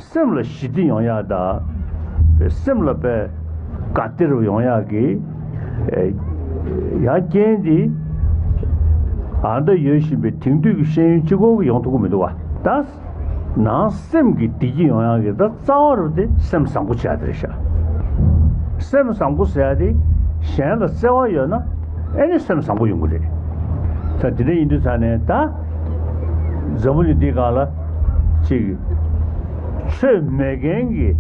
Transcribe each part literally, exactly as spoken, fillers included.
སེམས་ལ་ཞི་བདེ་ཡོང་ཡག་དང་། སེམས་ལ་དཔེ་དགའ་བདེ་རུ་ཡོང་ཡག་གི་ཡང་རྐྱེན་འདི་ཨ་མདའ་ཡོད་བཞིན་པའི་དེང་དུས་ཀྱི་ཤེས་ཡོན་གཅིག་པོ་གིས་ཡོང་ཐུབ་ཀྱི་མི་འདུག་བ། ད་ནང་སེམས་ཀྱི་བདེ་སྐྱིད་ཡོང་ཡག་གི་ད་རྩ་བ་རུ་དེ་སེམས་བཟང་པོ་བྱ་དེ་རེད་ཤག་སེམས་བཟང་པོ་ཟེར་ཡག་དེ་གཞན་ལ་བརྩེ་བ་ཡོད་ན་ཨེ་ནི་སེམས་བཟང་པོ་ཡོང་གི་རེད། ད་དེ་འདྲ་ཡིན་དུས་ཙང་ནས་ད་འཛམ་བུ་གླིང་འདིའི་སྒང་ལ་ཅིག་ཆོས་མེད་མཁན་གྱི་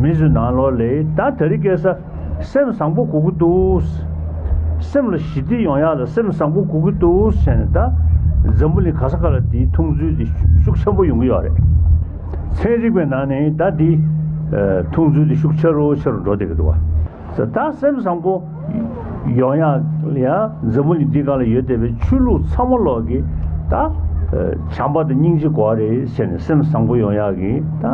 མི་ཚོའི་ནང་ལོགས་ལ་ད་དེ་རིང་ཁ་སང་སེམས་བཟང་པོ་དགོས་ཀྱི་འདུག་སེམས་ལ་ཞི་བདེ་ཡོང་ཡག་ལ་སེམས་བཟང་པོ་དགོས་ཀྱི་འདུག་ཟེར་ནས་ད་འཛམ་བུ་གླིང་ག་ས་ག་ལ་དེའི་མཐོང་ཚུལ་དེ་ཤུགས་ཆེན་པོ་ཡོང་གི་ཡོད་རེད། ཚན་རིག་པའི་ནང་ནས་ད་དེའི་མཐོང་ཚུལ་དེ་ཤུགས་ཆེ་རུ་ཆེ་རུ་འགྲོ་བསྡད་ཀྱི་འདུག་བ། ད་སེམས་བཟང་པོ་ཡོང་ཡག་ལ་ཡང་འཛམ་བུ་གླིང་འདི་སྒང་ལ་ཡོད་བསྡད་པའི་ཆོས་ལུགས་ཚང་མ་ལོག་གི་ད་བྱམས་པ་དང་སྙིང་རྗེ་དགོས་རེད་ཟེར་ནས་སེམས་བཟང་པོ་ཡོང་ཡག་གི་ད་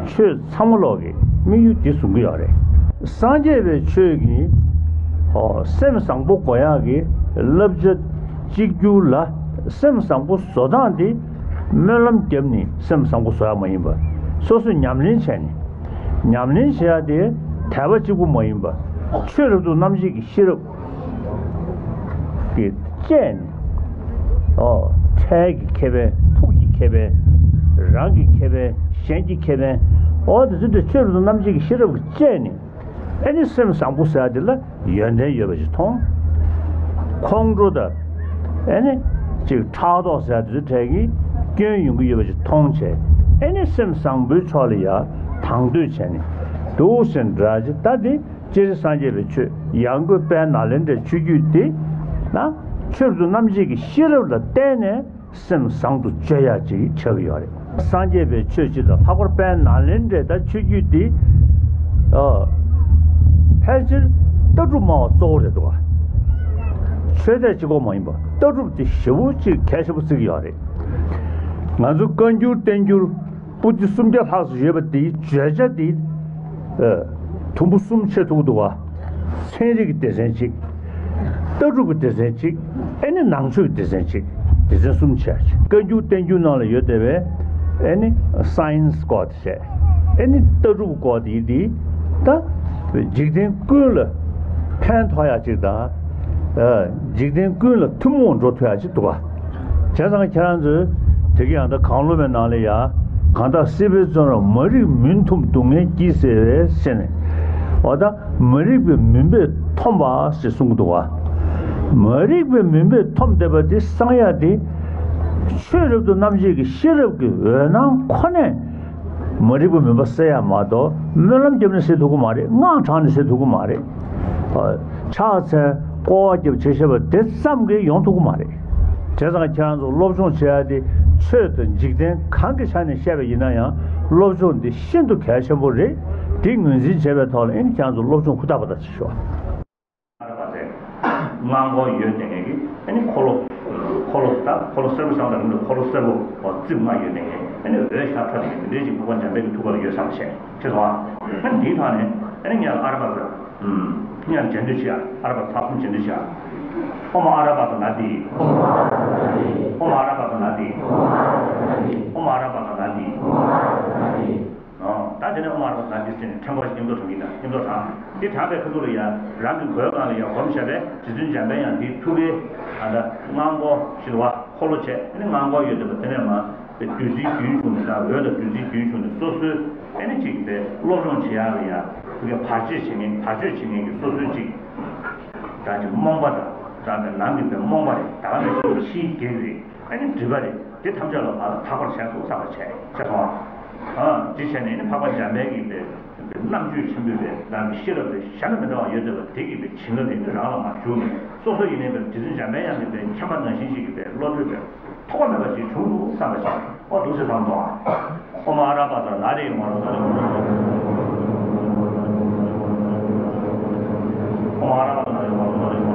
ཆོས་ཚང་མ་ལོག་གི་དམིགས་ཡུལ་འདི་བཟུང་གི་ཡོད་རེད། སངས་རྒྱས་པའི་ཆོས་ཀྱི་ཧོ་སེམས་བཟང་པོ་དགོས་ཡག་གི་བསླབ་བྱ་གཅིག་གྱུར་ལ་སེམས་བཟང་པོ་བཟོ་སྟངས་འདི་སྨོན་ལམ་བརྒྱབ་ནས་སེམས་བཟང་པོ་བཟོ་ཡག་མ་ཡིན་པ། སོ་སོས་ཉམས་ལེན་བྱས་ནས། ཉམས་ལེན་བྱེད་ཡག་དེ་དད་པ་གཅིག་པུ་མ་ཡིན་པར་ཆོས་རབ་ཏུ་རྣམ་འབྱེད་ཀྱི་ཤེས་རབ་ཀྱིས་དཔྱད་ནས། ཨོ། འཕྲལ་གྱི་ཁེ་ཕན། ཕུགས་ཀྱི་ཁེ་ཕན། རང་གི་ཁེ་ཕན། གཞན་གྱི་ཁེ་ཕན། ཨོ་དེ་ཚོ་དེ་ཆོས་རབ་ཏུ་རྣམ་འབྱེད་ཀྱི་ཤེས་རབ་ཀྱིས་དཔྱད་ནས། ཨེ་ནི་སེམས་བཟང་པོ་ཟེར་ཡག་དེ་ལ་ཡོན་ཏན་ཡོད་པ་ཞིག་མཐོང་། ཁོང་ཁྲོ་དང་། ཨེ་ནི་ཅིག་ཕྲག་དོག་ཟེར་ཡག་དེ་ཚོ་འཕྲལ་གྱི་སྐྱོན་ཡོང་གི་ཡོད་པ་ཞིག་མཐོང་བྱས། ཨེ་ནི་སེམས་བཟང་པོའི་ཕྱོགས་ལ་ཡ་དང་དོད་བྱས་ནས་འདུག་ཟེར་འདྲ་ཅིག་ད་དེ་སྤྱིར་སངས་རྒྱས་པའི་ཆོས་ཡང་སྒོས་དཔལ་ནཱ་ལེནྡྲའི་ཆོས་བརྒྱུད་དེ་ན་ཆོས་རབ་ཏུ་རྣམ་འབྱེད་ཀྱི་ཤེས་རབ་ལ་བརྟེན་ནས། སེམས་བཟང་དུ་བཅོས་ཡག་ཅིག་ཆགས་ཀྱི་ཡོད་རེད། སངས་རྒྱས་པའི་ཆོས་སྤྱི་དང་ལྷག་པར་དཔལ་ནཱ་ལེནྡྲའི་ད་ཆོས་བརྒྱུད་འདི། ཨ། ཕལ་ཆེར་ལྟ་གྲུབ་སྨྲ་བ་གཙོ་བོ་རེད་འདུག་ག་ཆོས་དད་གཅིག་པོ་མ་ཡིན་པ་ལྟ་གྲུབ་དེ་ཞེ་པོ་ཅིག་གལ་ཆེན་པོ་བརྩི་གི་ཡོད་རེད། ང་ཚོ་བཀའ་འགྱུར་བསྟན་འགྱུར། པོ་ཏི་སུམ་བརྒྱ་ལྷག་ཙམ་ཡོད་པ་དེའི་བརྗོད་བྱ་དེ། ཨ། དུམ་བུ་གསུམ་ཕྱེ་ཐུབ་འདུག་བ། ཚན་རིག་གི་སྡེ་ཚན་གཅིག་ལྟ་གྲུབ་ཀྱི་སྡེ་ཚན་གཅིག་ཨེ་ནི་ནང་ཆོས་ཀྱི་སྡེ་ཚན་གཅིག་སྡེ་ཚན་གསུམ་ཕྱེ་ཡག་ཅིག་བཀའ་འགྱུར་བསྟན་འགྱུར་ནང་ལ་ཡོད་བསྡད་པའི་ཨེ་ནི་སའེན་སི་སྐོར་དེ་བྱས། ཨེ་ནི་ལྟ་གྲུབ་སྐོར་དེ་ཡིན་དེ། ད་འཇིག་རྟེན་ཀུན་ལ་ཕན་ཐོགས་ཡག་ཅིག་དང་། ཨ། འཇིག་རྟེན་ཀུན་ལ་ཐུན་མོང་འགྲོ་ཐུབ་ཡག་ཅིག་འདུག་ག་བྱས་ཙང་ཁྱེད་རང་ཚོས་དེ་གི་ཡང་ད་གང་བློ་མའི་ནང་ལ་ཡ། གང་དག་སྲིད་པའི་བཙོན་རར། མ་རིག་མུན་འཐུམས་སྡུག་བསྔལ་གྱིས་ཟེར་བས་ཟེར་ནས། འོ་ད་མ་རིག་པའི་མུན་པས་འཐོམས་པ་ཞེས་གསུང་གི་འདུག་བ། མ་རིག་པའི་མུན་པས་འཐོམས་བསྡད་པ་དེ་སངས་ཡག་དེ། ཆོས་རབ་ཏུ་རྣམ་འབྱེད་ཀྱི་ཤེས་རབ་ཀྱི་འོད་སྣང་ཁོ་ནས། མ་རིག་པའི་མུན་པ་སེལ་ཡག་མ་གཏོགས་སྨོན་ལམ་བརྒྱབ་ནས་སེལ་ཐུབ་ཀྱི་མ་རེད། སྔགས་བགྲངས་ནས་སེལ་ཐུབ་ཀྱི་མ་རེད། ཕྱག་འཚལ་སྐོར་བ་བརྒྱབ་བྱས་བྱས་པ་དེ་ཙམ་གྱིས་ཡོང་ཐུབ་ཀྱི་མ་རེད། བྱས་ཙང་ཁྱེད་རང་ཚོ་སློབ་སྦྱོང་བྱེད་ཡག་དེ་ཆོས་དང་འཇིག་རྟེན་གང་གི་ཆ་ནས་བཤད་པ་ཡིན་ན་ཡང་སློབ་སྦྱོང་འདི་ཤིན་ཏུ་གལ་ཆེན་པོ་རེད། དེ་ངོས་འཛིན་བྱས་པའི་ཐོག་ལ་ཨེ་ནི་ཁྱེད་རང་ཚོ་སློབ་སྦྱོང་ཧུར་ཐག་པ་ད་བྱེད་ཤོག་ཨ་ར་པ་ཚེ། སྔགས་འཁོར་ཡོད་དེ་ངེད་ཀྱི་ཨ་ནི་འཁོར་ལོ། འཁོར་ལོ་ད་འཁོར་ལོ་སེར་པོ་བཟང་དང་རིང་དུ་འཁོར་ལོ་སེར་པོ་བ་རྩིབས་ལྔ་ཡོད་དེ་ངེད་ཨ་ནི་འོད་ཞགས་ཁྲ་དེ་ངེད་འདི་འདྲའི་ཅིག་འཕགས་པ་འཇམ་དཔལ་གྱི་ཐུགས་ཀ་ལ་ཡོད་བསམ་བྱས་ཁྱེད་སོང་ཨ། ཨ་ནི་འདིའི་ཐོག་ནས་ཨ་ནི་ངས་ཨ་ར་པ་ཚེ། ཨུམ། ངས་རྗེས་ཟློས་བྱེད་ཨ་ར་པ་ཚེ་གསུམ་རྗེས་ཟློས་བྱེད་ཨ། ཨོཾ་ཨ་ར་པ་ཙ་ན་དྷཱིཿ་ཨོཾ་ཨ་ར་པ་ཙ་ན་དྷཱིཿ་ཨོཾ་ཨ་ར་པ་ཙ་ན་དྷཱིཿ་ཨོཾ་ཨ་ར་པ་ཙ་ན་དྷཱིཿ་ཨོཾ་ཨ་ར་པ་ཙ་ན་དྷཱིཿ་ཨོ། ད་དེ་ནས་ཨོཾ་ཨ་ར་པ་ཙ་ན་དྷཱིཿ་ཟེར་ནས་ཕྲེང་བ་ཞིག་མཉམ་དུ་བགྲང་གི་ཡིན་ད། མཉམ་དུ་བགྲང་། འདི་བགྲངས་པའི་ཁ་ཐུག་ལ་ཡ་རང་གི་མགོའི་སྒང་ལ་ཡ་སྒོམ་བྱས་པས་རྗེ་བཙུན་འཇམ་དཔལ་དབྱངས་འདིའི་ཐུགས་ཀའི་ཨ་ད་སྔགས་འཁོར་ཞེས་པ་འཁོར་ལོ་བྱས། ཨ་ནི་སྔགས་འཁོར་ཡོད་དེ་བ་དེ་ནས་མ་བདུད་རྩིའི་རྒྱུན་བྱུང་ནས་ད་འོད་དང་བདུད་རྩིའི་རྒྱུན་བྱུང་ནས་སོ་སོའི་ཨ་ནི་གཅིག་པའི་སློབ་སྦྱོང་བྱེད་ཡག་ལ་ཡ་ཐུགས་ཀའི་བར་ཆད་བྱེད་མཁན་བར་གཅོད་བྱེད་མཁན་གྱི་སོ་སོའི་གཅིག་ད་ཅིག་རྨོངས་པ་དང་ད་ནང་གི་པའི་རྨོངས་པ་རེད། ད་ག་ནས་ཤེས་ཕྱིའི་གེགས་རེད། ཨ་ནི་སྒྲིབ་པ་རེད། དེ་ཐམས་ཅད་ལ་ཕར་ལ་ཐར་པར་བྱས་སོ་བསམ་པ་བྱས་བྱས་སོང་ཨ། ཨ་དེ་བྱས་ནས་ནི་འཕགས་པ་འཇམ་དཔལ་གྱི་པའི་རྣམ་དཔྱོད་ཆེན་པོའི་པའི་ནང་གི་ཤེས་རབ་དེ་གཞན་དང་མི་འདྲ་བ་ཡོད་བསྡད་པ་དེ་གི་པའི་བྱིན་རླབས་དེ་ནི་རང་ལ་མར་ཞུགས་ནས་སོ་སོ་ཡིན་ནའི་པའི་རྗེ་བཙུན་འཇམ་དཔལ་དབྱངས་ཀྱི་པའི་མཁྱེན་པ་ནང་བཞིན་ཞིག་གི་པའི་བློ་གྲོས་པའི་ཐོགས་པ་མེད་པ་ཞིག་བྱུང་འདུག་བསམ་པ་ཞིག་ཨོ་འདུག་སེ་བསམ་སོང་ཨ། ཨོཾ་ཨ་ར་པ་ཙ་ན་དྷཱིཿ་ཨོཾ་ཨ་ར་པ་ཙ་ན་དྷཱིཿ་ཨོཾ་ཨ་ར་པ་ཙ་ན་དྷཱིཿ་ཨོཾ་ཨ་ར་པ་ཙ་ན་དྷཱིཿ་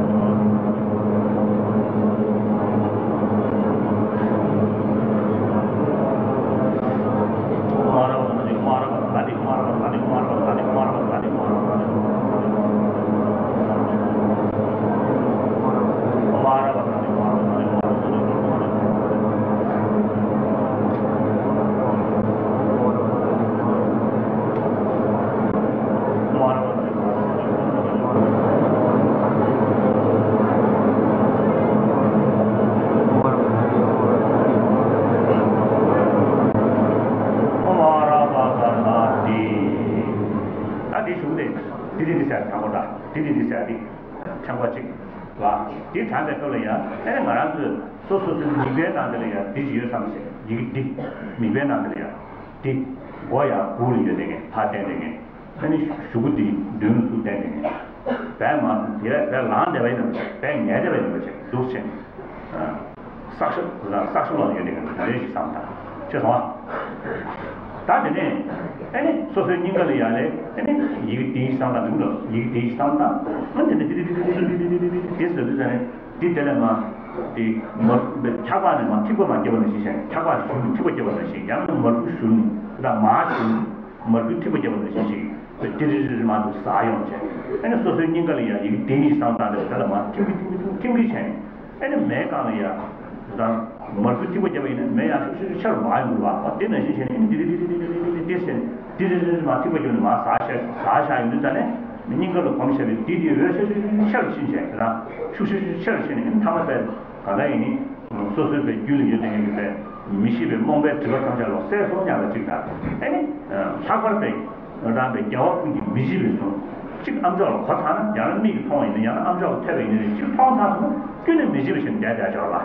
འདི་འདི་འདི་ཟེར་ཏེ། ཕྲེང་བ་གཅིག་ལ། འདི་དྲངས་པའི་སྐབས་ལ་ཡང་ཨེ་ནི་ང་རང་ཚོས་སོ་སོ་སོའི་མིག་པའི་ནང་དེ་ལ་ཡང་འདི་ཅིག་ཡོད་བསམ་ཞེས་ཡི་གེ་འདི། མིག་པའི་ནང་དེ་ལ་ཡང་འདི། མགོ་ཡང་སྦུག་ལ་ཡོད་དེ་ངས་ཕར་བསྟན་དེ་ངས། ཨ་ནི་གཞུག་གུ་འདི་མདུན་ལ་ཚུར་བསྟན་དེ་ངས། བས་མ་དེ་བས་ལངས་བསྡད་པ་ཡིན་ནམ་བས་ཉལ་བསྡད་པ་ཡིན་ནམ་བྱས་འདུག་བྱས། ཨ། བསགས་ཤིང་བསགས་ཤིང་ལོག་ཡོད་དེ་ངས་འདི་འདྲ་ཞིག་བསམ་དང་ཤེས་སོང་ཨ། ད་དེ་ནས་ཨ་ནི་སོ་སོའི་སྙིང་ག་ལ་ཡར་ལས་ཨ་ནི་ཡི་གེ་དེ་ཡིག་བསམ་དང་མིང་ལ་ཡི་གེ་དེ་ཡིག་བསམ་དང་ཨ་ནི་དེ་ནས་དེ་དེ་དེ་དེ་དེ་དེ་དེ་དེ་དེ་ཟེར་དུས་ཙ་ནས་དེ་དེ་ལས་མ་དེ་མར་འཁྱག་པ་ནས་མར་ཐིགས་པ་མར་སྐྱེ་བ་ནང་བཞིན་བྱས་འཁྱག་པ་བཞུར་ནས་ཐིགས་པ་སྐྱེ་བ་ནང་བཞིན་ཡང་ན་མར་ཁུ་བཞུར་ནས་དེ་དག་མར་བཞུར་ནས་མར་ཁུ་ཐིགས་པ་སྐྱེ་བ་ནང་བཞིན་ཞིག་དེ་དེ་རེ་རེ་རེ་མར་དུ་ཟག་ཡོང་བྱས་ཨ་ནི་སོ་སོའི་སྙིང་ག་ལ་ཡང་ཡི་གེ་དེ་ཡིག་བསམ་དང་དེ་ལ་མར་ཐིམ་གི་ཐིམ་གི་ཐིམ་གི་བྱས་ནས། ཨེ་ནི་མའི་རྐང་ལ་ཡ། དང་། མར་ཁུ་ཐིགས་པ་བརྒྱབ་པ་ཡིན་ན་མེ་ཡང་ཤུགས་ཤུགས་ཤུགས་ཆར་མ་ཡོང་གི་རེད་བ། དེ་ནང་བཞིན་བྱས་ནས་ཨེ་ནི་དེ་དེ་དེ་དེ་དེ་དེ་དེ་དེ་ཟེར་ནས་དེ་དེ་དེ་དེ་མར་ཐིགས་པ་བརྒྱབ་ནས་མར་ཟ་བཞག་ཟ་བཞག་ཡོང་དུས་ཙ་ནས་སྙིང་ག་ལ་གོམས་བྱས་པའི་དེ་དེ་འོད་ཤུགས་ཤུགས་ཤུགས་ཆར་ཕྱིན་བྱས་དེ་དང་ཤུགས་ཤུགས་ཤུགས་ཆར་ཕྱིན་ནས་ཨེ་ནི་ཐ་མ་དཔེ་ག་ད་ཡིན་ནི་སོ་སོའི་དཔེ་རྒྱུད་ལ་ཡོད་དེ་ངེས་ཀྱི་དཔེ་མི་ཤེས་པའི་རྨོངས་པའི་སྒྲིབ་པ་ཐམས་ཅད་ལོག་སད་སོང་སྙམ་པ་ཅིག་དང་ཨེ་ནི་ལྷག་པར་དཔེ། རང་པའི་རྒྱལ་བ་ཀུན་གྱི་མི་བརྗེད་པའི་གཟུངས། གཅིག་ཨ་མཆོག་ལ་གོ་ཚར་ན་ཡང་ན་མིག་གིས་མཐོང་བ་ཡིན་ན་ཡང་ན་ཨ་མཆོག་གིས་ཐོས་པ་ཡིན་ན་རེད་གཅིག་མཐོང་ཚར་སོང་ན་ཀུན་ནས་མི་བརྗེད་པ་ཞིག་བསྡད་བསྡད་ཆོག་ལ།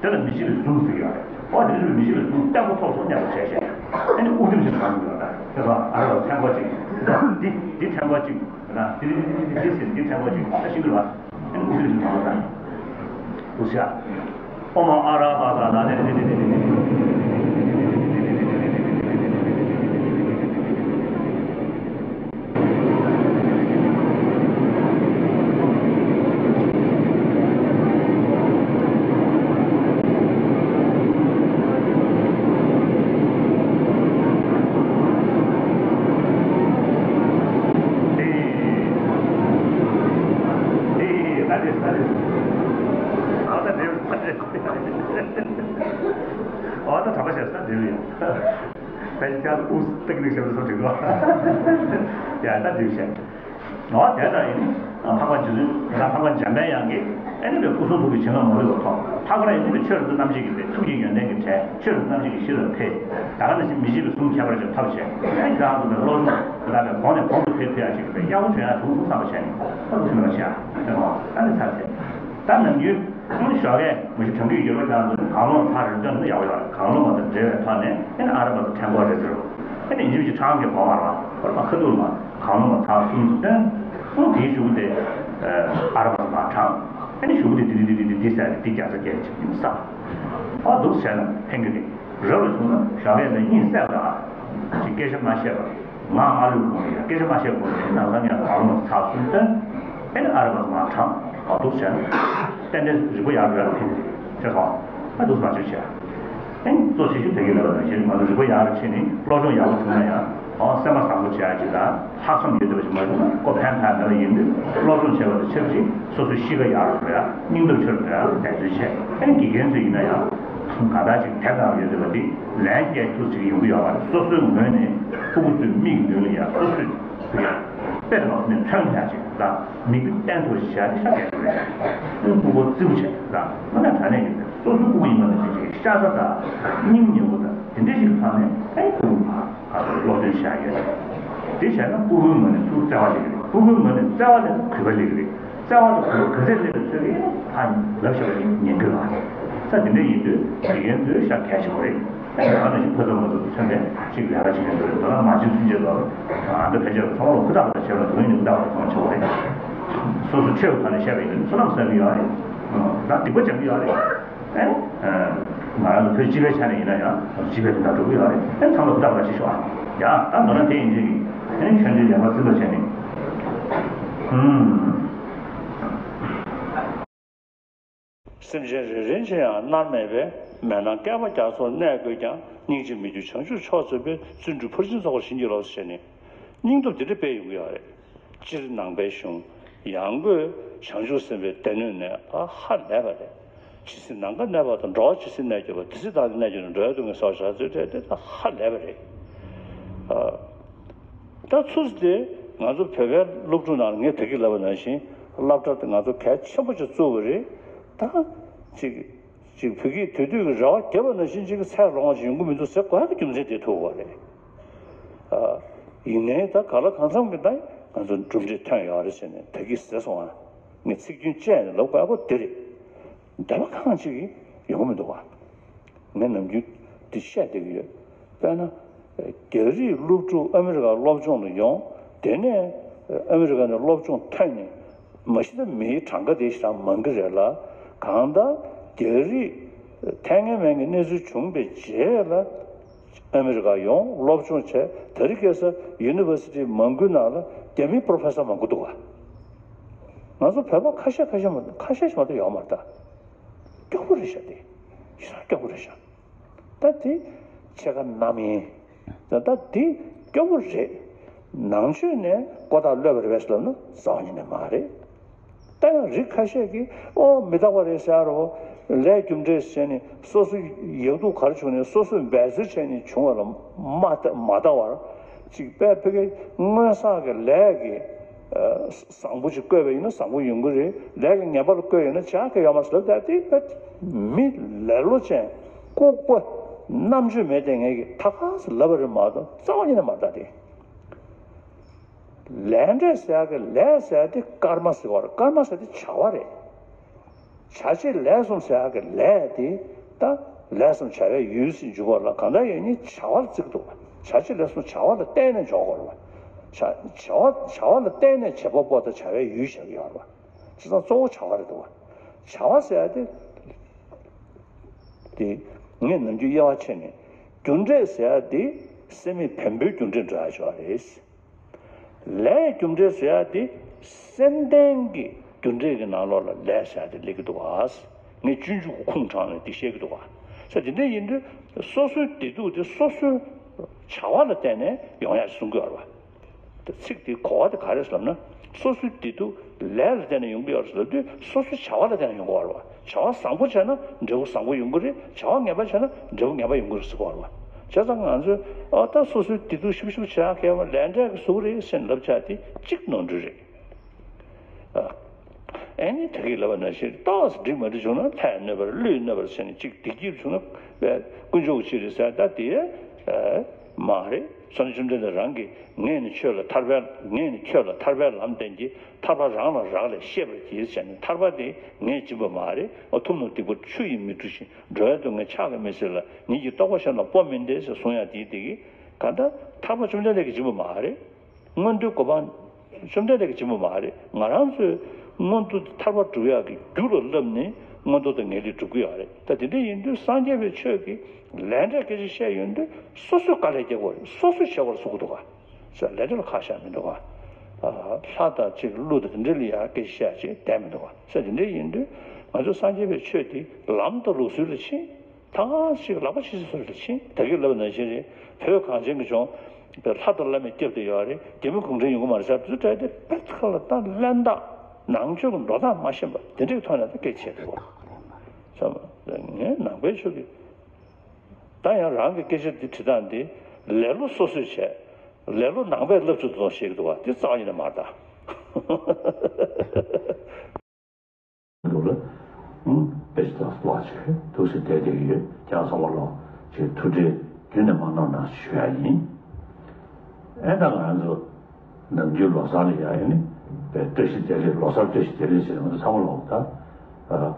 དེ་ལ་མི་བརྗེད་པའི་གཟུངས་ཟེར་གྱི་ཡོད་རེད། ཨོ་དེ་འདྲ་མི་བརྗེད་པའི་གཟུངས་བརྟན་པོ་ཐོབ་སོང་སྙམ་པ་བྱས་བྱས་ཨ་ནི་དབུགས་རིམ་ཞིག་བཏང་གི་ཡོད་རེད། དེ་ལ་ཨ་རོགས་ཕྲེང་བ་གཅིག་འདི་འདི་ཕྲེང་བ་གཅིག་ན་འདི་འདི་འདི་འདི་འདི་ཟེར་འདི་ཕྲེང་བ་གཅིག་ད་ཤིང་གི་རེད་བ། ཨོ་མ་ཨ་ར་པ་ས་ལ་ལེ། ཨ་ད་དྲན་པ་བྱས་ས་འདི་རེད། ཕལ་ཆེར་དབུགས་ཏིག་ཏིག་བྱས་པ་སོགས་འགྲིག་གོ། ཡ་ད་འགྲིག་བྱས། ཨོ་དེ་ལྟར་ཡིན། འཕགས་པ་རྗེ་བཙུན་ད་འཕགས་པ་འཇམ་དཔལ་དབྱངས་ཀྱིས་ཨེ་ནི་པའི་སྐུ་གསུང་ཐུགས་ཀྱི་བྱིན་རླབས་མ་ལུས་པ་ཐོབ། ལྷག་པར་ཡིན་པའི་ཆོས་རབ་ཏུ་རྣམ་འབྱེད་ཀྱི་པའི་ཐུགས་ཀྱི་ཡོན་ཏན་གྱི་གྲས་ཆོས་རབ་ཏུ་རྣམ་འབྱེད་ཀྱི་གཞི་ལ་འཕེལ། ད་ག་ནང་བཞིན་མི་བརྗེད་པའི་གཟུངས་ཁྱད་པར་ཅན་ཐོབ་བྱས་ཨེ་ནི་ཁྱེད་རང་ཚོ་པའི་བློ་སྦྱོང་ད་ལྟ་པའི་གོང་ནས་གོང་དུ་འཕེལ་ཐུབ་ཡ་ཅིག་པའི་གཡང་བྱོན་ཡ་བྱུང་སོང་བསམ་པ་བྱས་ནས་ད་སྐུ་གསུང་ཐུགས་བྱས་ཨ་ནི་ཚར་བྱས་ད་ནམ་རྒྱུན། ཨ་ནི་ཞོགས་ཀས་མ་གཞི་དྲང་རྒྱུ་ཡོད་པ་ཅང་ཚོ་ནི་གང་བླངས་ཚར་རེད་སྟོན་ན་ཡག་པོ་ཡོད་རེད། གང་བླངས་མ་དང་འབྲེལ་བའི་ཐོག་ནས་ཨ་ནི་ཨ་ར་པ་ཚོ་ཕྲེང་སྐོར་རེད་ཟེར་རོ། ཨ་ནི་ཡིན་གཅིག་མིན་གཅིག་ཕྲེང་གི་གོ་བ་ར་བར་མ་ཁ་ཐུག་ལ་གང་བླངས་མ་ཚར་གསུམ་ཚོ་སྟོན། ཨ་ནི་དེའི་གཞུག་གུ་དེ་ཨ་ར་པ་ཚོ་མ་ཕྲེང་། ཨ་ནི་གཞུག་གུ་དེ་དེ་དེ་དེ་དེ་ཟེར་དེ་བརྒྱ་རྩ་བརྒྱད་ཅིག་ཡིན་ས། ཨ་འདུག་བྱས་ན་ཕན་གི་རེད། རབ་ལ་བྱུང་ན་ཞོགས་ཀས་ལ་གཉིད་སད་པ་ཅིག་སྐད་ཆ་མ་བཤད་པ། ང་ང་ལུས་གོང་ལ་ཡ་སྐད་ཆ་མ་བཤད་གོང་ལ་ཡ་ནང་ཚང་ཡང་གང་ལ་ཚགས་གསུམ་སྟོན། ཨེ་ནི་ཨ་ར་པ་མ་གྲངས་ཨ་འདུག་བྱས་ན། ཏན་ཏན་རིག་པ་ཡག་རུ་ཡག་རུ་ཕྱིན་ཏེ་ཁྱེད་ཚོ་ཨ་འདུག་མ་བྱེད་བྱས། ཨེ་ནི་གཙོ་ཆེ་ཤོས་དེ་གི་ལས་པ་དང་ཞེས་ང་ཚོ་རིག་པ་ཡག་རུ་ཕྱིན་ནས་སློབ་སྦྱོང་ཡག་པོ་བྱུང་ན་ཡང་ཨ་སེམས་པ་བཟང་པོ་བྱེད་ཡག་ཅིག་དང་ལྷག་བསམ་ཡོད་བསྡད་པ་ཞིག་མ་བྱུང་ན་ཀོ་ཕན་ཐག་མེད་པ་ཡིན་དུས་སློབ་སྦྱོང་བྱས་པ་དང་ཆབས་ཅིག་སོ་སོའི་གཤིས་ཀ་ཡག་རུ་འགྲོ་ཡག་སྙིང་སྟོབས་ཆེ་རུ་འགྲོ་ཡག་འབད་བརྩོན་བྱས། ཨེ་ནི་དགེ་རྒན་ཚོ་ཡིན་ན་ཡང་གང་ལྟར་ཅིག་དེབ་ནང་ཡོད་བསྡད་པ་འདི་ལན་རྒྱག་ཐུབ་ཅིག་ཡོང་གི་ཡོད་པ་རེད། སོ་སོའི་ངོས་ནས་ཕྲུ་གུ་ཚོའི་མིག་མདུན་ལ་ཡང་སོ་སོས་དཔེ་ལ་ནས་མཚོན་ཡག་ཅིག་དང་མིག་དཔེ་བསྟན་ཐུབ་ཅིག་བྱ་དེ་ཤ་རྒྱག་གི་རེད། ཨེ་ཕྲུ་གུ་རྩིའུ་བྱས་དང་ང་ལ་དྲ་གནས་ཀྱི་སོ་སོའི་ཕྲུ་གུ་ཡིན་པ་ནང་བཞིན་ཅིག་ཤ་ཚ་དང་སྙིང་ཉེ་བོ་དང་དེ་འདྲ་ཞིག་ཐོག་ནས་ཨེ་ཕྲུ་གུ་མ་ག་ཚོད་སློབ་སྟོན་བྱ་ཡོད། དེ་བྱས་ན་ཕྲུ་གུའི་ངོས་ནས་ཚུར་བརྩེ་བ་སླེབས་ཀྱི་རེད། ཕྲུ་གུའི་ངོས་ནས་བརྩེ་བ་སླེབས་ན་གུས་པ་སླེབས་ཀྱི་རེད། བརྩེ་བ་དང་གུས་པ་ག་ཚད་སླེབས་པའི་ཚོད་ཀྱིས་ཧ་ལབ་ཤེས་པ་ཞིག་ཉན་གྱི་རེད། ས་དེ་འདྲ་ཡིན་དུས་དགེ་རྒན་ཚོས་ཤ་གལ་ཆེན་པོ་རེད། ཨ་ནི་ང་ནང་བཞིན་ཕ་ཚོ་མ་ཚོ་མཚོན་པའི་ཅིག་ལས་ཀ་བྱེད་མཁན་ཚོ་རེད། མདོར་ན་མ་བྱན་ཚུན་ཆད་ལ་ཨ་འདི་ཕལ་ཆེར་ཚང་མ་ལ་ཧུར་ཐག་ཧུར་ཐག་བྱས་པ་དོན་ཡོད་ནི་ཧུར་ཐག་ཧུར་ཐག་བྱེད་པ་རེད། སོ་སོ་ཆོས་ཀྱི་ཐོག་ནས་བཤད་པ་ཡིན་ན་བསོད་ནམས་བསགས་ཀྱི་ཡོད་རེད། ད་སྡིག་པ་སྦྱང་གི་ཡོད་རེད། ཨེ། ང་རང་ཚོ་བོད་སྤྱི་པའི་ཆ་ནས་ཡིན་ན་ཡང་སྤྱི་པའི་དོན་དག་སྒྲུབ་ཀྱི་ཡོད་རེད། ཨེ་ཚང་མ་ཧུར་ཐག་ཧུར་ཐག་བྱེད་ཤོག་ཨ། ཡ་ད་མདོར་ན་དེ་ཡིན་ཅིག་ཨེ་ཆོས་འདི་ལེགས་པར་བརྩི་འཇོག་བྱས་ནས། ཧུམ། སེམས་ཅན་རེ་རེ་ཅན་ཡང་མནར་མེད་པའི་མེ་ནང་བསྐལ་པ་བརྒྱ་ཚོགས་གནས་དགོས་ཀྱང་། སྙིང་རྗེ་མི་འགྱུར་བྱང་ཆུབ་མཆོག་སྩོལ་བའི། བརྩོན་འགྲུས་ཕར་ཕྱིན་ཚོགས་པར་བྱིན་གྱིས་རློབས་ཟེར་ནས་སྙིང་སྟོབས་འདི་འདྲ་སྤེལ་ཡོང་གི་ཡོད་རེད། སྤྱིར་ནང་པའི་གཞུང་ཡང་སྒོས་བྱང་ཆུབ་སེམས་དཔའི་སྡེ་སྣོད་ནས་ཧ་ལས་པ་རེད། ཇི་སྲིད་ནམ་མཁའ་གནས་པ་དང་། འགྲོ་བ་ཇི་སྲིད་གནས་གྱུར་པ། དེ་སྲིད་བདག་ནི་གནས་གྱུར་ནས། འགྲོ་བའི་སྡུག་བསྔལ་སེལ་བར་བྱ་ཟེར་ཏེ་ད་ཧ་ལས་པ་རེད། ཨ། ད་ཚུར་དེ་ང་ཚོ་བོད་པའི་སློབ་ཕྲུག་ནང་ལ་ངས་ད་གིན་ལབ་པ་ནང་བཞིན་སློབ་གྲྭ་དེ་ང་ཚོ་གལ་ཆེན་པོ་ཅིག་བཙུགས་པ་རེད། ད་ཅིག་ཅིག་བོད་ཀྱི་དེ་དུས་ཀྱི་རེ་བ་བརྒྱབ་པ་ནང་བཞིན་ཅིག་གི་ཚད་ལོངས་པ་ཅིག་ཡོང་གི་མི་འདུག་ཟེར་དགོས་ཡག་གི་རྒྱུ་མཚན་དེ་ཐུག་པ་རེད། ཨ། ཡིན་ནའི་ད་གང་ལ་གང་འཚམ་གྱི་ད་ ང་ཚོ་གྲུབ་འབྲས་ཐོན་ཡོད་རེད་ཟེར་ནས་ད་གིན་ཟེར་སོང་ང་། ངས་ཚིག་རྒྱུན་བཅད་ནས་ལབ་དགོས་པ་དེ་རེད། འདས་པ་གང་ཅིག་གིས་ཡོང་གི་མི་འདུག་བ། ངས་ནམ་རྒྱུན་འདི་བཤད་བསྡད་ཀྱི་ཡོད། དཔེར་ན། རྒྱ་རིགས་སློབ་ཕྲུག་ཨ་མི་རི་ཀར་སློབ་སྦྱོང་ལ་ཡོང་། དེ་ནས་ཨ་མི་རི་ཀ་ནས་སློབ་སྦྱོང་ཐོན་ནས། མ་གཞི་ད་མིའི་གྲངས་ཀ་དེ་ཞེ་དྲག་མང་གི་རེད་ལ། གང་ལྟར་རྒྱ་རིགས་ཐད་ངན་མེད་ངན་གནས་ཚུལ་བྱུང་བའི་རྗེས་ལ། ཨ་མི་རི་ཀ་ཡོང་སློབ་སྦྱོང་བྱས། དེ་རིང་ཁ་སང་ཡུ་ནི་ཝར་སི་ཊི་མང་པོའི་ནང་ལ་རྒྱ་མིའི་པོ་རོ་ཕེ་སར་མང་པོ་འདུག་ག། ང་ཚོ་བོད་པ་ཁ་ཤས་ཁ་ཤས་མ་ཁ་ཤས་ཤིག་མ་གཏོགས་ཡོད་མ་རེད་ད། སྐྱོ་པོ་རེད་ཤག་དེ། ཞེ་དྲག་སྐྱོ་པོ་རེད་ཤག། ད་དེ་ཕྱེད་ཀ་རྣམ་གཡེང་། ད་ད་དེ་སྐྱོ་པོ་རེད། ནང་ཆོས་ནས་ཀོ་ཐག་ལོས་པ་རེད་པས་ལབ་ན་རྩ་བ་ཉིད་ནས་མ་རེད། ད་ཡང་རིགས་ཁ་ཤས་ཀྱིས་ཨོ་མི་རྟག་པ་རེད་ཟེར་རོ། ལས་རྒྱུ་འབྲས་བྱས་ནས་སོ་སོ་ཡག་སྡུག་ག་རེ་བྱུང་ནས་སོ་སོས་འབད་རྩོལ་བྱས་ནས་བྱུང་བ་ལ་མ་ལྟ་མ་ལྟ་བར། ཅིག་དཔེ་ཕ་གི་སྔོན་བསགས་ཀྱི་ལས་ཀྱི་བཟང་པོ་ཅིག་བཀོད་པ་ཡིན་ན་བཟང་པོ་ཡོང་གི་རེད། ལས་ཀྱི་ངན་པ་ལ་བཀོད་ཡོད་ན་ཆགས་ཀྱི་ཡོད་མ་རེད་ཟེར། ད་དེ་དཔེ་མི་ལེ་ལོ་ཅན་ལྐུགས་པ་རྣམ་དཔྱོད་མེད་དེ་ངས་ཀྱི་ཐ་ཁ་སུ་ལབ་པ་རེད་མ་གཏོགས་རྩ་བ་ཉིད་ནས་མ་རེད་ད་དེ། ལས་འབྲས་ཟེར་ཡག་གི་ལས་ཟེར་ཡག་དེ་ཀརྨ་ཟེར་བ་རེད། ཀརྨ་ཟེར་དེ་བྱ་བ་རེད། བྱ་བྱེད་ལས་གསུམ་ཟེར་ཡག་གི་ལས་དེ་ད་ལས་གསུམ་བྱ་བའི་ཡུལ་ཟེར་འཇུག་པ་ལ་གང་ལྟར་ཡང་ནི་བྱ་བ་ལ་བརྩི་གི་འདུག་བ། བྱ་བྱེད་ལས་གསུམ་བྱ་བ་ལ་བརྟེན་ནས་འཇོག་དགོས་རེད་བ། བྱ་བྱ་བ་བྱ་བ་ལ་བརྟེན་ནས་བྱེད་པ་པོ་དང་བྱ་བའི་ཡུལ་བྱ་གི་ཡོད་རེད་བ། བྱས་ཙང་གཙོ་བོ་བྱ་བ་རེད་འདུག་བ། བྱ་བ་ཟེར་ཡག་དེ་དེ་ངས་ནམ་རྒྱུན་དབྱེ་བ་ཕྱེ་ནས་རྒྱུ་འབྲས་ཟེར་ཡག་དེ་སེམས་མེད་བེམ་པོའི་རྒྱུ་འབྲས་འགྲོ་ཡག་ཅིག་རེད། ལས་རྒྱུ་འབྲས་ཟེར་ཡག་དེ་སེམས་ལྡན་གྱི་རྒྱུ་འབྲས་ཀྱི་ནང་ལོགས་ལ་ལས་ཟེར་ཡག་དེ་སླེབས་ཀྱི་འདུག་ག། ངས་སྤྱོད་འཇུག་གི་ཁུངས་དྲངས་ནས་དེ་བཤད་ཀྱི་འདུག་ག། ས་དེ་འདྲ་ཡིན་དུས་སོ་སོའི་བདེ་སྡུག་དེ་སོ་སོའི་བྱ་བ་ལ་བརྟེན་ནས་ཡོང་ཡག་གསུང་གི་ཡོད་རེད་བ། ད་ཚིག་དེ་གོ་བ་དེ་ག་རེ་ཟེར་ན། སོ་སོའི་བདེ་སྡུག་ལས་ལ་བརྟེན་ནས་ཡོང་གི་ཡོད་རེད་ཟེར་དུས་སོ་སོའི་བྱ་བ་ལ་བརྟེན་ནས་ཡོང་གི་ཡོད་རེད་བ། བྱ་བ་བཟང་པོ་བྱས་ན་འབྲས་བུ་བཟང་པོ་ཡོང་གི་རེད། བྱ་བ་ངན་པ་བྱས་ན་འབྲས་བུ་ངན་པ་ཡོང་གི་རེད་ཟེར་གི་ཡོད་རེད་བ། བྱས་ཙང་ང་ཚོས་ཨ་ད་སོ་སོའི་བདེ་སྡུག་ཞིབ་ཞིབ་བྱེད་ཡག་གི་ལས་འབྲས་ཀྱི་གཟུགས་རེད་ཟེར་ནས་ལབ་བྱ་དེ་གཅིག་ནོར་འཁྲུལ་རེད། ཨ་ཨེ་ནི་ད་གིན་ལབ་པ་ནང་བཞིན་ཏོག་ཙམ་འགྲིག་མ་འགྲིག་བྱུང་ན་ལྷས་གནོད་པར་ཀླུས་གནོད་པར་བྱས་ནས་གཅིག་བདེ་སྐྱིད་བྱུང་ན་དཀོན་མཆོག་གི་ཆེད་རེད་ཟེར། ད་དེ་མ་རེད། སངས་རྒྱས་བཅོམ་ལྡན་འདས་རང་གིས་ངས་ནི་ཁྱོད་ལ་ཐར་པའི་ངས་ནི་ཁྱོད་ལ་ཐར་པའི་ལམ་བསྟན་གྱི། ཐར་པ་རང་ལ་རག་ལས་ཤེས་པར་གྱིས་ཟེར་ནས་ཐར་པ་དེ་ངས་སྦྱིན་པ་མ་རེད། ཨོ་ཐུབ་རྣམས་སྡིག་པ་ཆུ་ཡིས་མི་འཁྲུ་ཞིང་། འགྲོ་བའི་སྡུག་བསྔལ་ཕྱག་གིས་མི་སེལ་ལ། ཉིད་ཀྱི་རྟོགས་པ་གཞན་དང་སྤོ་མིན་ཏེ་ཟེར་གསུང་ཡག་དེའི་དེ་གི་ག་ད་ཐར་པ་བཅོམ་ལྡན་འདས་ཀྱིས་སྦྱིན་པ་མ་རེད། མངོན་མཐོའི་གོ་འཕང་བཅོམ་ལྡན་འདས་ཀྱིས་སྦྱིན་པ་མ་རེད། ང་རང་ཚོས་མངོན་མཐོ་ཐར་པ་སྒྲུབ་ཡག་གི་རྒྱུ་ལ་བསླབས་ནས་མངོན་མཐོ་དང་ངེས་ལེགས་སྒྲུབ་ཀྱི་ཡོད་རེད། ད་དེ་འདྲ་ཡིན་དུས་སངས་རྒྱས་པའི་ཆོས་ཀྱི་ལས་འབྲས་སྐད་ཆ་བཤད་ཡོང་དུས་སོ་སོས་དཀའ་ལས་རྒྱག་དགོས་རེད། སོ་སོས་བྱེད་དགོས་རེད་གསུང་གི་འདུག་ག། ལས་འབྲས་ལ་ཁག་བཞག་མི་འདུག་ག། ལྷ་དང་གཅིག་ཀླུ་དང་དེ་འདྲ་ལ་ཡང་སྐད་ཆ་བཤད་ཅིག་བསྡད་མི་འདུག་ག། དེ་འདྲ་ཡིན་དུས་ང་ཚོ་སངས་རྒྱས་པའི་ཆོས་དེ་ལམ་དང་ལུགས་སྲོལ་ལ་ཕྱིན། ད་ཞིག་ལག་པ་ཕྱི་སོ་སོ་ལ་ཕྱིན། ད་གིན་ལབ་པ་ནང་བཞིན་རེད། བོད་གངས་ཅན་གྱི་ལྗོངས་པའི་ལྷ་དང་བླ་མས་བསྐྱབས་བསྡད་ཡོད་རེད། རྒྱ་མི་གུང་ཁྲན་ཡོང་གི་མ་རེད་ཟེར་དུས་ད་དེ་དཔེ་ཁ་ལ་ད་གླེན་རྟགས་ནང་ཆོས་ཀྱི་འགྲོ་སྟངས་མ་ཤེས་པ་དེ་འདྲའི་ཐོག་ནས་ད་སྐད་ཆ་བཤད་འདུག་བ། ཚང་མ་ངས་ནང་པའི་ཆོས་ཀྱི་ད་ཡང་རང་གི་སྐད་ཆ་འདི་དྲི་སྟངས་འདི་ལེ་ལོ་སོ་སོས་བྱས། ལེ་ལོ་ནང་པས་བསླབ་ཚུལ་དུ་བཤད་ཀྱི་འདུག་བ། འདི་རྩ་བ་ཉིད་ནས་མ་རེད་ད། འདུག་ལ། ཨང་། དཔེ་ཆ་ལྟ་བ་ཆེ་ཐུགས་སུ་བསྡད་བསྡད་ཀྱི་ཡོད། ཀྱང་ཚང་མ་ལ་ཅིག་ཐུགས་ཁྲལ་རྒྱུན་ནས་མ་གནང་ན་ཞུ་ཡ་ཡིན། ཨེ་ད་ང་རང་ཚོ་ནམ་རྒྱུན་ལོ་གསར་ལ་ཡ་ཡིན་ནི་བཀྲ་ཤིས་བདེ་ལེགས། ལོ་གསར་བཀྲ་ཤིས་བདེ་ལེགས་ཟེར་ང་ཚོ་ཚང་མ་ལ་ད་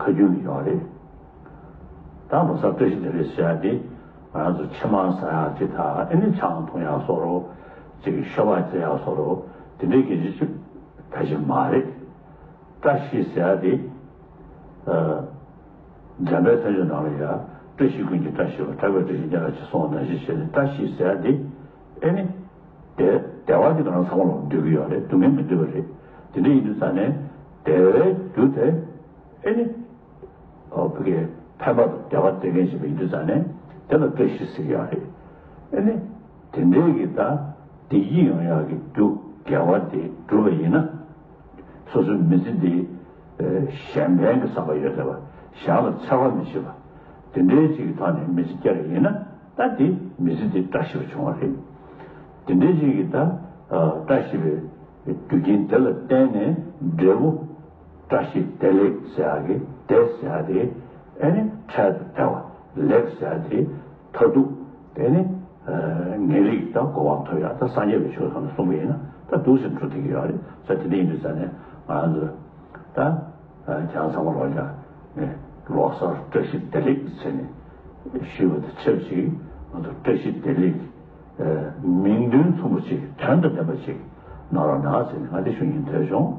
ཁ་རྒྱུན་ལ་ཡོད་རེད། ད་ལོ་གསར་བཀྲ་ཤིས་བདེ་ལེགས་ཟེར་ཡ་དེ་ང་རང་ཚོ་ཕྱེ་མར་ཟ་ཡ་ཅིག་ད་ཨེ་ནི་ཆང་འཐུང་ཡ་བཟོ་འདྲ་ཅིག་ཤོ་སྦག་རྩེ་ཡ་བཟོ་འདྲ་དེ་འདྲའི་སྐད་ཆ་ཅིག་ད་ཅིག་མ་རེད། བཀྲ་ཤིས་ཟེར་ཡ་དེ། ཨ། འཇམ་དཔལ་མཐའ་ཡས་ནང་ལ་ཡ། བཀྲ་ཤིས་ཀུན་གྱི་བཀྲ་ཤིས་པ། གྲགས་པའི་བཀྲ་ཤིས་རྒྱ་ལ་ཆེ་གསུངས་པ་ནང་བཞིན་བྱས་ནས་བཀྲ་ཤིས་ཟེར་ཡ་དེ། ཨེ་ནི། བདེ་བདེ་བ་དེ་ང་རང་ཚང་མ་ལ་འདོད་ཀྱི་ཡོད་རེད། སྡུག་བསྔལ་མི་འདོད་པ་རེད། དེ་འདྲ་ཡིན་དུས་ཙང་ནས་བདེ་བའི་རྒྱུ་དེ། ཨེ་ནི། ཨོ་བོད་ཀྱི་ཕན་པ་དང་བདེ་བ་སྟེར་མཁན་ཞིག་ཡིན་དུས་ཙང་ནས་དེ་ལ་བཀྲ་ཤིས་ཟེར་གྱི་ཡོད་རེད། ཨེ་ནི། དེ་འདྲའི་གི་ད་བདེ་སྐྱིད་ཡོང་ཡག་གི་རྒྱུ་དགེ་བ་དེ་བསྒྲུབས་པ་ཡིན་ན། སོ་སོའི་མི་ཚེ་འདི་གཞན་ཕན་གྱི་བསམ་པ་ཡོད་བསྡད་པ། གཞན་ལ་འཚེ་བ་མི་བྱེད་པ། དེ་འདྲའི་ཅིག་གི་ཐོག་ནས་མི་ཚེ་སྐྱེལ་བ་ཡིན་ན་ད་དེ་མི་ཚེ་འདི་བཀྲ་ཤིས་པ་བྱུང་བ་རེད། དེ་འདྲའི་ཅིག་གི་ད་བཀྲ་ཤིས་པའི་རྒྱུ་རྐྱེན་དེ་ལ་བརྟེན་ནས་འབྲས་བུ། བཀྲ་ཤིས་བདེ་ལེགས་ཟེར་ཡག་གི་བདེ་ཟེར་ཡག་དེ་ཨེ་ནི་འཕྲལ་དུ་བདེ་བ། ལེགས་ཟེར་ཡག་དེ་མཐར་ཐུག་ཨེ་ནི་ངེས་ལེགས་དང་གོ་འཕང་ཐོབ་ཡག་ད་སངས་རྒྱས་པའི་ཆོས་ཚང་ནས་གསུངས་པ་ཡིན་ན། ད་འདུག་སེ་འགྲོ་བསྡད་ཀྱི་ཡོད་རེད། ས་དེ་འདྲ་ཡིན་དུས་ཙང་ནས་ང་ཚོ་ད་ཁྱེད་རང་ཚང་མ་ལོག་ཀྱང་ནས་ལོ་གསར་བཀྲ་ཤིས་བདེ་ལེགས་ཟེར་ནས་ཞུས་པ་དང་ཆབས་ཅིག་ང་ཚོ་བཀྲ་ཤིས་བདེ་ལེགས་མིང་དོན་མཚུངས་པ་ཅིག་དོན་དང་ལྡན་པ་ཅིག་གནང་རོགས་གནང་ཟེར་ནས་ང་དེ་ཞུ་སྙིང་འདོད་བྱུང་།